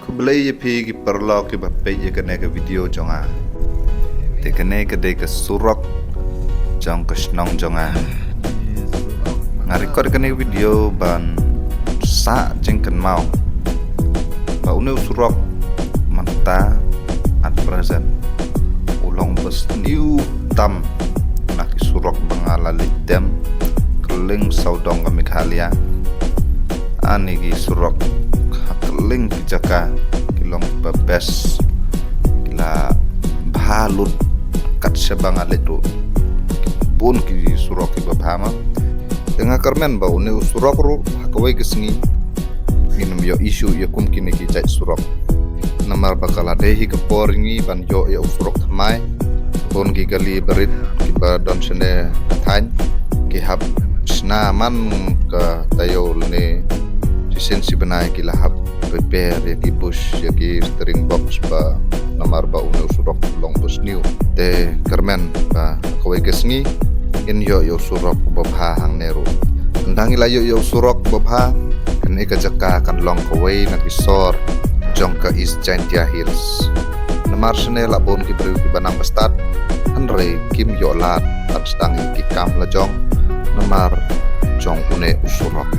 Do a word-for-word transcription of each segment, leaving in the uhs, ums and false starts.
Khublei ïa phi ki paralok kiba peit ïa kane ka video jong nga. Te kane ka dei ka surok jong ka shnong jong nga. Nga record kane ka video ban sah jingkynmaw ba une u surok mynta at present u long ba sniew tam na ki surok ba nga la leit dem kylleng sawdong ka Meghalaya. Ani ki surok ha kylleng ki jaka ki long ba best, ki la bha lut kat shaba nga leit ruh. Bun ki surok kiba bha ma. Te nga kyrmen ba une u surok ruh ha kawei ka sngi ngin ym ïoh issue ïa kum kine ki jait surok. Namar ba ka la dei hi ka por ngi ban ïoh ïa u surok thymmai. Bun ki kali barit kiba don shane ka thaiñ ki hap shna man ka taïew lane shisien shi bnai ki la hap prepare ïa ki bush, ïa ki steering box ba namar ba une u surok u long ba sniew. Te kyrmen ba kawei ka sngi ngin ïoh ïa u surok uba bha hangne ruh. Tang ngi la ïoh ïa u surok uba bha, kane ka jaka kan long kawei na ki sor jong ka East Jaintia Hills. Namar shane la bun ki briew kiba nang ba stad, hynrei kim ïoh lad ban sdang ïa ki kam la jong namar jong une u surok.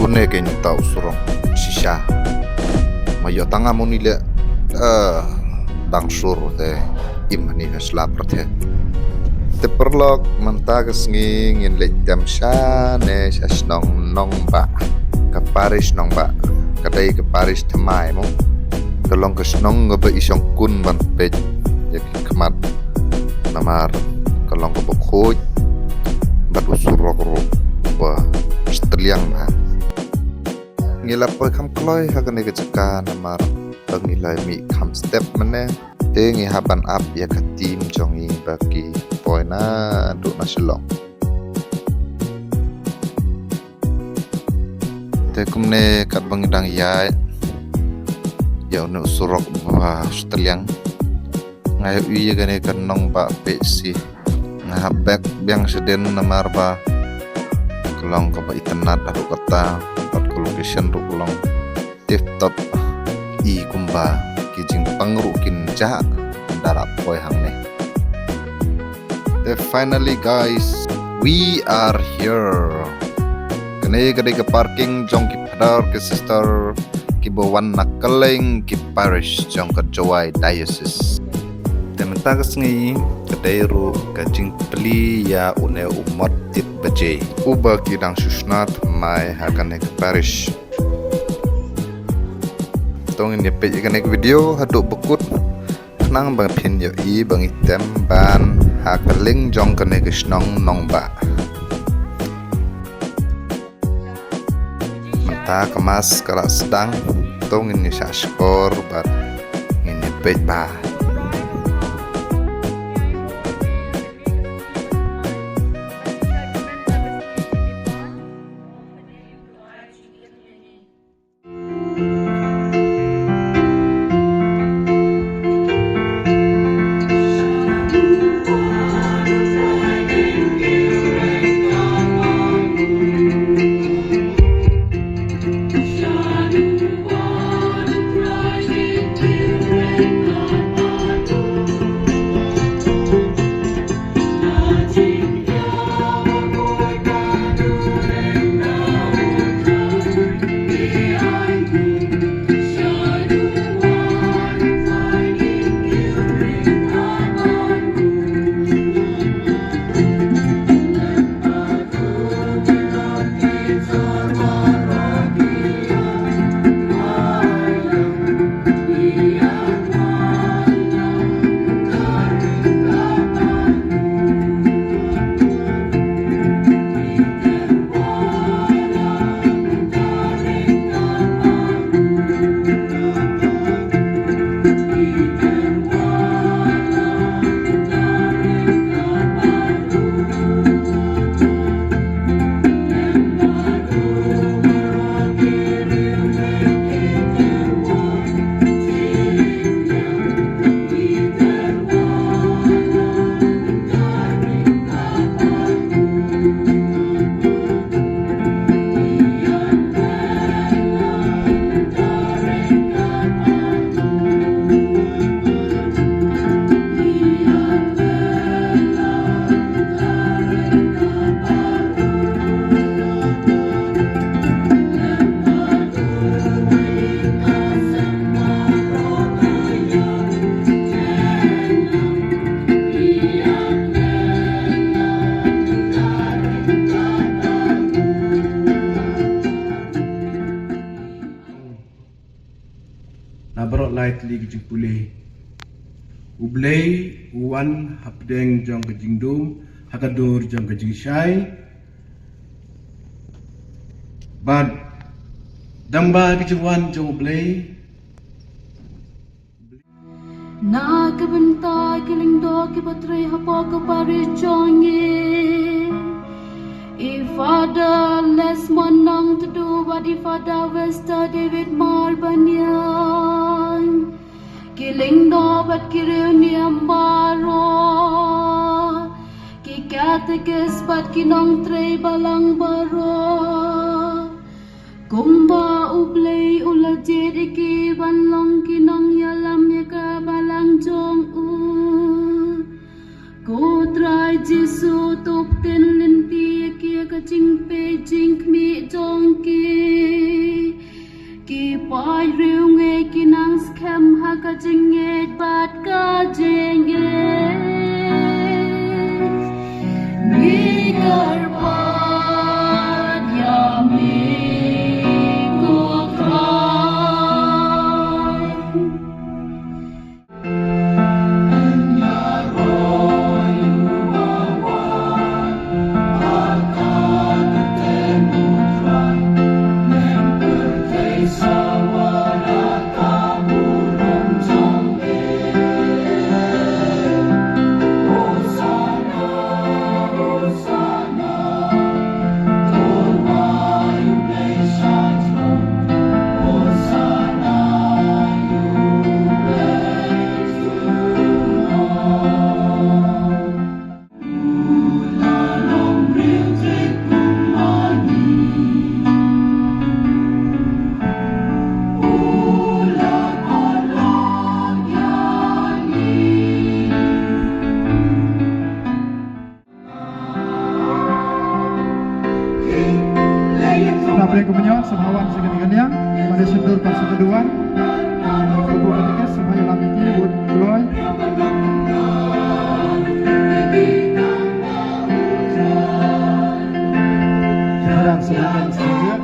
Une keiñ uta u surok shisha. Ma ïoh tang amuni leh, eh, dang sur te im hani ha sla pyrthei. Te paralok, mynta ka sngi ngin leit dem shane sha shnong Nongbah, ka parish Nongbah. Ka dei ka parish thymmai mo. Ka long ka shnong kaba i shongkun ban peit ïa ki khmat. Namar ka long kaba khuid bad u surok ruh ba stliang bha. Ngi la poi kham kloi ha kane ka jaka namar ba ngi la mih kham step mynne. Te ngi hap ban ap ïa ka team jong ngi ba ki poi naduh na Shillong. Te kumne katba ngi dang ïaid ïa une u surok ba stliang, nga ïohi ïa kane ka Nongbah Pehsi. Nga hap back biang shadien namar ba ka long kaba itynnad haduh katta bad ka location ruh ka long tip top. I kumba ki jingpang ruh kin jah ynda la poi hangne. Te finally guys, we are here. Kane ka dei ka parking jong ki father ki sister kiba wan na kylleng ki parish jong ka Jowai Diocese. Te mynta ka sngi ka dei ruh ka jingplie ïa une u mot tit baje uba ki dang shu shna thymmai ha kane ka parish. To ngin ïa peit ïa kane ka video haduh ba kut khnang ba phin ïohi ba ngi tem ban ha ka lieng jong kane ka shnong Nongbah. Mynta ka mass ka la sdang, to ngin ïa shah shkor bad ngin ïa peit bha. Lai tylli ki jingpule. U Blei u wan hapdeng jong ka jingdum, ha ka dur jong ka jingshai. Bad dang ba ki jingwan jong U Blei. Na ka bynta ki lyngdoh kiba trei hapoh ka parish jong ngi, i Father Lesmond Nongtdu bad i Father Wester David Marbaniang, ki lyngdoh bad ki riewniam baroh, ki katekis bad ki nongtrei balang baroh. Kumba U Blei u la jied ïa ki ban long ki nongïalam ïa ka balang jong u, ko Trai Jisu, to pynlynti ïa ki ha ka jingpeit jingkhmih jong ki. Ki paid riewngeit ki nang skhem ha ka jingngeit bad ka jingngeit. Ngi kyrpad ïa me, ko Trai. Sngewbha ïa ka mynta, sngewbha wan sha kane ka liang, mane syndur pat sngewbha wan. Ka buh katekis, sngewbha ïalam ïa ki, bud kloi. Sngewbha ïa ka sngewbha ïa.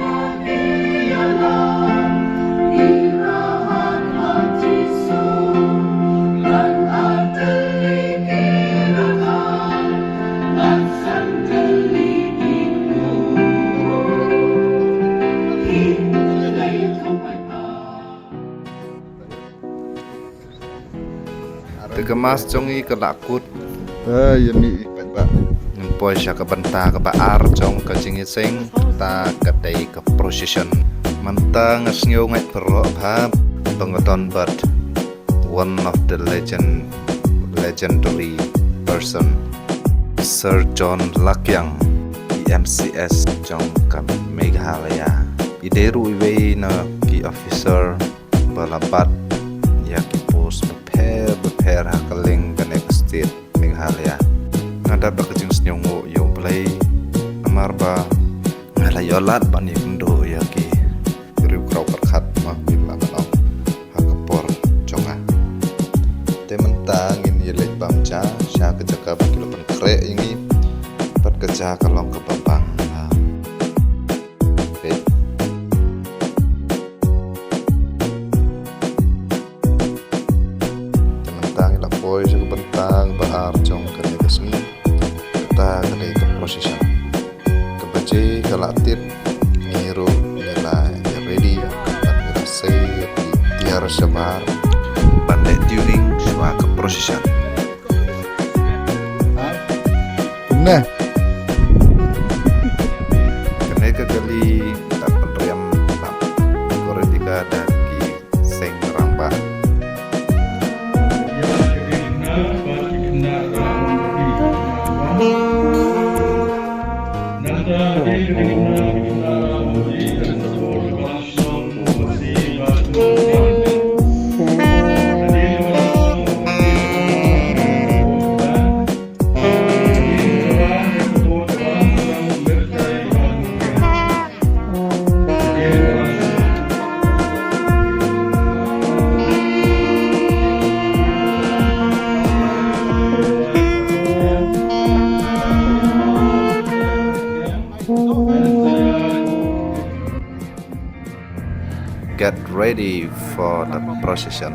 Te ka mass jong ngi ka la kut. Eh, ïa ni i paidbah. Ngin poi sha ka bynta kaba ar jong ka jingïaseng, ta ka dei ka procession. Mynta nga sngew ngeit baroh ba nga don bad one of the legend, legendary person, Sir John Lakiang, i M C S jong ka Meghalaya. I dei ruh iwei na ki officer ba la bat ïa ki post bapher bapher ha kylleng kane ka state Meghalaya. Nga da bad ka jingsngewnguh ïa U Blei namar ba nga la ïoh lad ban ïakynduh ïa ki briew khraw pyrkhat ma ki la ban ong ha ka por jong nga. Te mynta ngin ïaleit bam ja sha ka jaka ba ki la pynkhreh ïa ngi bad ka jaka long kaba bang. Te mynta ngi la poi sha ka bynta ba ar jong kane ka sngi. Kata ka dei ka procession. Ka baje ka la tip, ngi ruh ngi la ïa ready, ngi la sei, ngi tiar shabar ban leh during shuwa ka procession. Kumne. Kane ka kali ka pynriam, ka pynriam ka da ki seng rangbah. Get ready for the procession.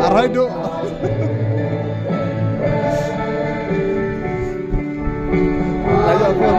Arai do. Ayo, bro.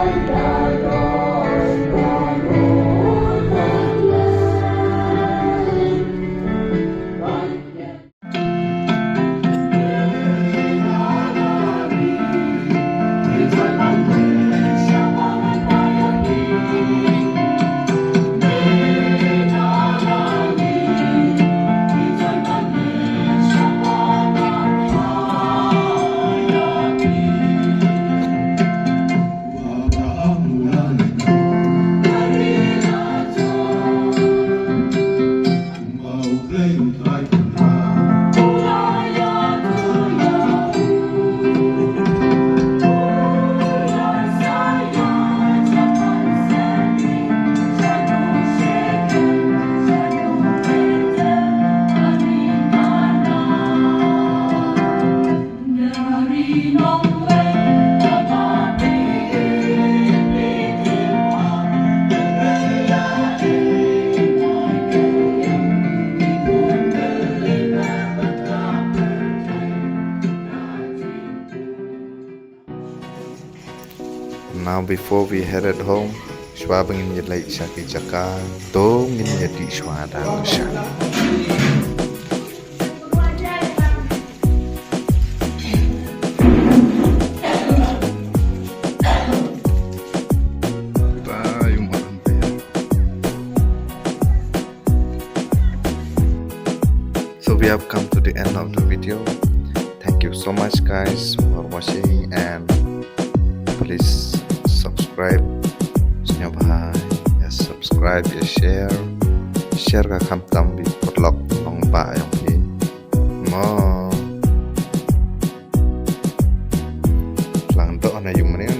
Now before we headed home, shuwa ba ngin ïa leit sha ki jaka, to ngin ïa dih shuwa da ka sha. So we have come to the end of the video. Thank you so much, guys, for watching, and please subscribe. Sngewbha ïa subscribe, ïa share. Share ka kham tam, bad put lok nongbah ïa phi. Mo. Lang to na yung mane.